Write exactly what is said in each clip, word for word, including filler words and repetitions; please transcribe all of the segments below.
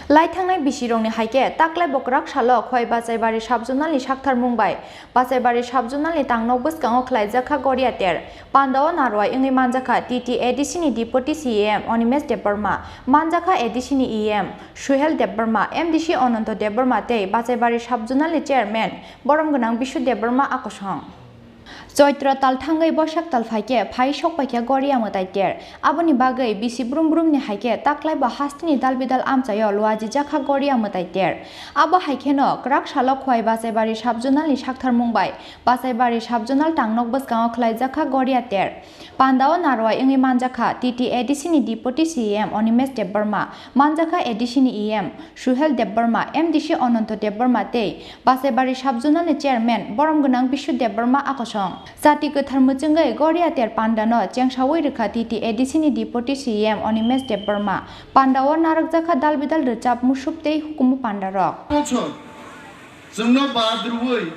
Lai thangnai bisirokni hai khe taklai bo kwrak salo Khowai Bachaibari sub-zonalni saktharmung bai Bachaibari sub-zonalni tangnok bwskango khlaijak kha Goria ter. Pandao narwai wngwi manjak kha T T A D C ni Deputy C E M Animesh Debbarma, manjak kha A D C ni E M Suhel Debbarma, M D C Ananto Debbarma tei Bachaibari sub-zonalni chairman borom gwnang Bishu Debbarma a kosong. Choitro tal thangwi Boisak tal phai khe phai sok pai kha Goria mwtai ter. Aboni bagwi bisi brum brumni hai khe taklai bo hasteni dal bidal amchaio luajijak kha Goria mwtai ter. Abo hai kheno kwrak salo Khowai Bachaibari sub-zonalni saktharmung bai Bachaibari sub-zonal tangnok bwskango khlaijak kha Goria ter. Pandao narwai wngwi manjak kha T T A D C ni Deputy C E M Animesh Debbarma, manjak kha A D C ni E M Suhel Debbarma, M D C Ananto Debbarma tei Bachaibari sub-zonalni chairman borom gwnang Bishu Debbarma a kosong. Chati kwthar mwchwngwi Goria ter pandano chengsaui rwkha T T A D C ni Deputy C E M Animesh Debbarma. Pandao narwkjak kha dal bidal rwchap musuk tei hukumu pandarok. Bochor chwngno bad rwui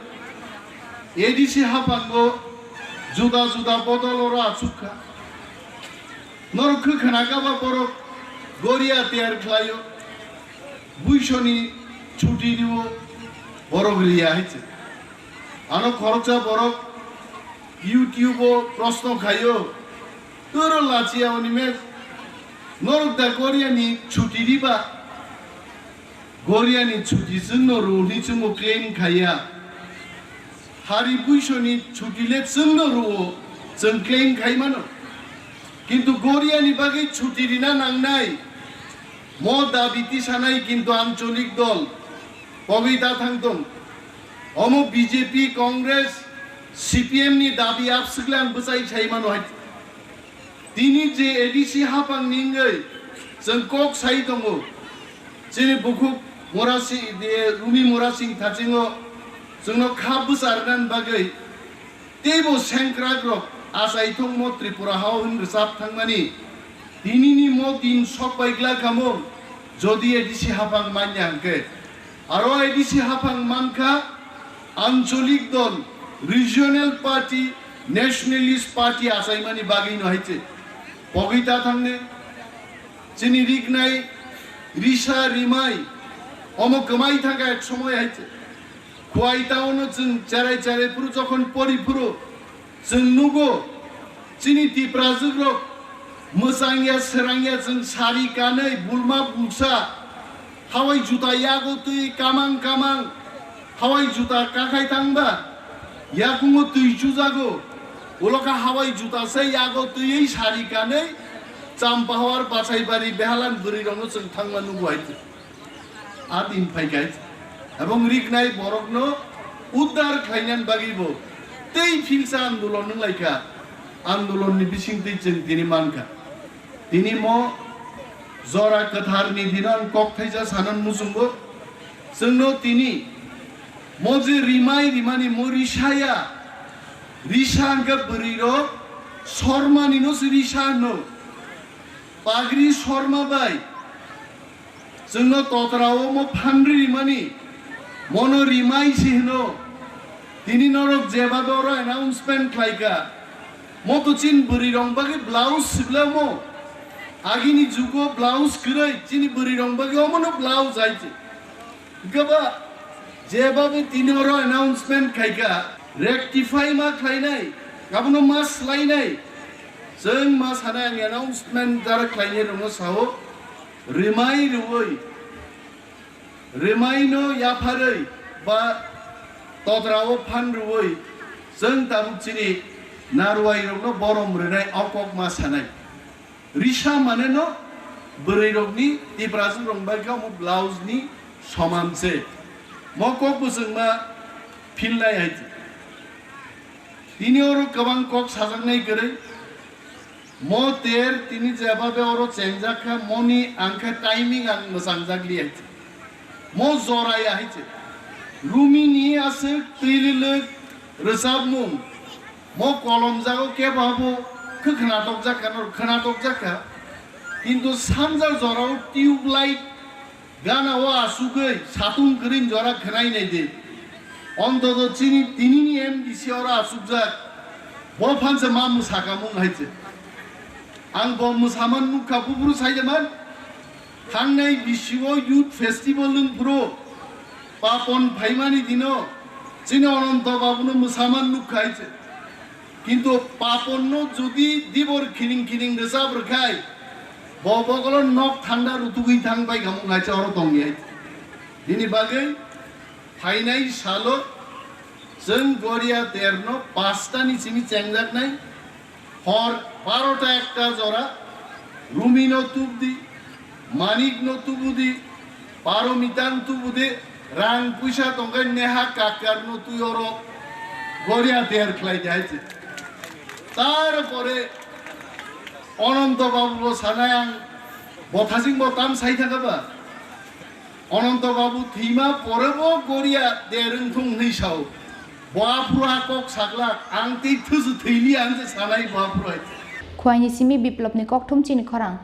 A D C haphango juda juda bodol oro achuk kha. Norok khe khna kha ba borok Goria tiyar khlaio, buisoni chuti rio, borok riya hai se. Ano khoroksa borok YouTube o proshno khaio, toro lachiya Animesh, norok da Goria ni chuti riba? Goria ni chuti chwngno rw hwnwi chwngbo claim khaiya. Hari buisoni chuti le chwngno rw-o, chwng claim khai mano. Kintu Goria ni bagwi chuti rina nangnai. Mo dabi tisanai kintu ancholik dol pogwi da thang tong. Omo B J P, Congress, C P M ni dabi abswk le ang bwchai sai mano hai. Tini je A D C haphang ni wngwi chwng kok sai tongo, chini bukhuk Murasing, de, Rumi Murasing thachingo chwngno kha bwcharnani bagwi teibo sengkrakrok achaithokmo Tripura hao hwn rwchap thangmani. Tinini mo din sok bai glak kamo, jodi A D C haphang manya hwnkhe. Aro A D C haphang mankha ancholik dol, regional party, nationalist party achaimani bagwino hai se. Pogwi ta thangne, chini riknai risa rimai, omo kwmai thangkha ek somoy hai se. Khowai town-o chwng cherai cherai phuru jokhon pori phuru, chwng nugo, chini Tiprajwk rok mwchang ya, srang ya, chwng sari kanwi, bulma bulsa, hawai juta yago twi kamang kamang, hawai juta kakhai thangba, yakungo twi chujago, ulo kha hawai juta se yago twiwi sari kanwi, Champahawar, Bachaibari, Behalan bwrwi rokno chwng thangma nugo hai. A din phai kha. Ebong riknai borokno uddar khlainani bagwi bo tei philsa andolon wng lai kha. Andolonni bisingtwi chwng tini man kha. Tini mo jora kwtharni dino ang kok thaisa sanan muchungo. Chwngno tini mo je rimai rimani mo risa ya. Risa hwnkhe bwrwi rok Sormani no se risa hwno. Pagri Sorma bai chwngno totra o mo phan ri rimani, mono rimai se hwno. Tini norok jeba doro announcement khlai kha, mo to chin bwrwi rok bagwi blouse sibla mo. Agini jugo blouse kwrwi, chini bwrwi rok bagwi omono blouse hai se. Hwnkhe ba jeba bai tini oro announcement khai kha, rectify ma khlainai, abono ma swlainai. Chwng ma sanai ang announcement jara khlainai rokno sao. Rimai rwui, rimaino yapharwi ba totrao phan rwui, chwng tabuk chini narwai rokno borom rwnai o kok ma sanai. Risa mane no bwrwi rokni Tiprajwk rok bai kha omo blouse ni soman se. Mo kok bwswng ma philnai hai. Tini oro kwbang kok sajaknai kwrwi. Mo ter tini jeba be oro chengjak kha, moni ang kha timing ang mwchangjak li hai. Mo jora ya hai se. Rumi ni aswk twi lwlwk rwchapmung. Mo kolom jago kebo abo khe khwnatokjak kha, nor khwnatokjak kha. Kintu sanja jorao tube light Gana o asugwi satung kwrwini jora khwnai nai di. Ontoto chini tinini M D C oro asukjak. Bo phansa ma mwsakamung hai se. Ang bo mwsaman nukha, buphuru saijaman. Thangnai bisio youth festival wng phuru Papon phaimani dino chini Ononto Babuno mwsaman nukkhai se. Kintu Paponno jodi dibor khining khining rwchap rwkhai, bo bokolo nok thanda rutugwi thang bai khamung hai se oro tongya. Nini bagwi phainai salo chwng Goria terno pastani simi chengjaknai. Hor barota ekta jora Rumino tubdi, Manikno tubudi, Paromitano tubudi, rang puisa tongkhe Neha Kakkarno twi oro Goria der khlai di hai se. Tarpore Ononto Babu bo sanai ang bothasing bo tam sai thaka ba. Ononto Babu thwima pore bo Goria der wngthung hwnwi sao. Bo aphuru a kok saklak, ang tei thusu thwili ang se sanai bo aphuru hai. Khwaini simi Biplopni kokthum chini khorang.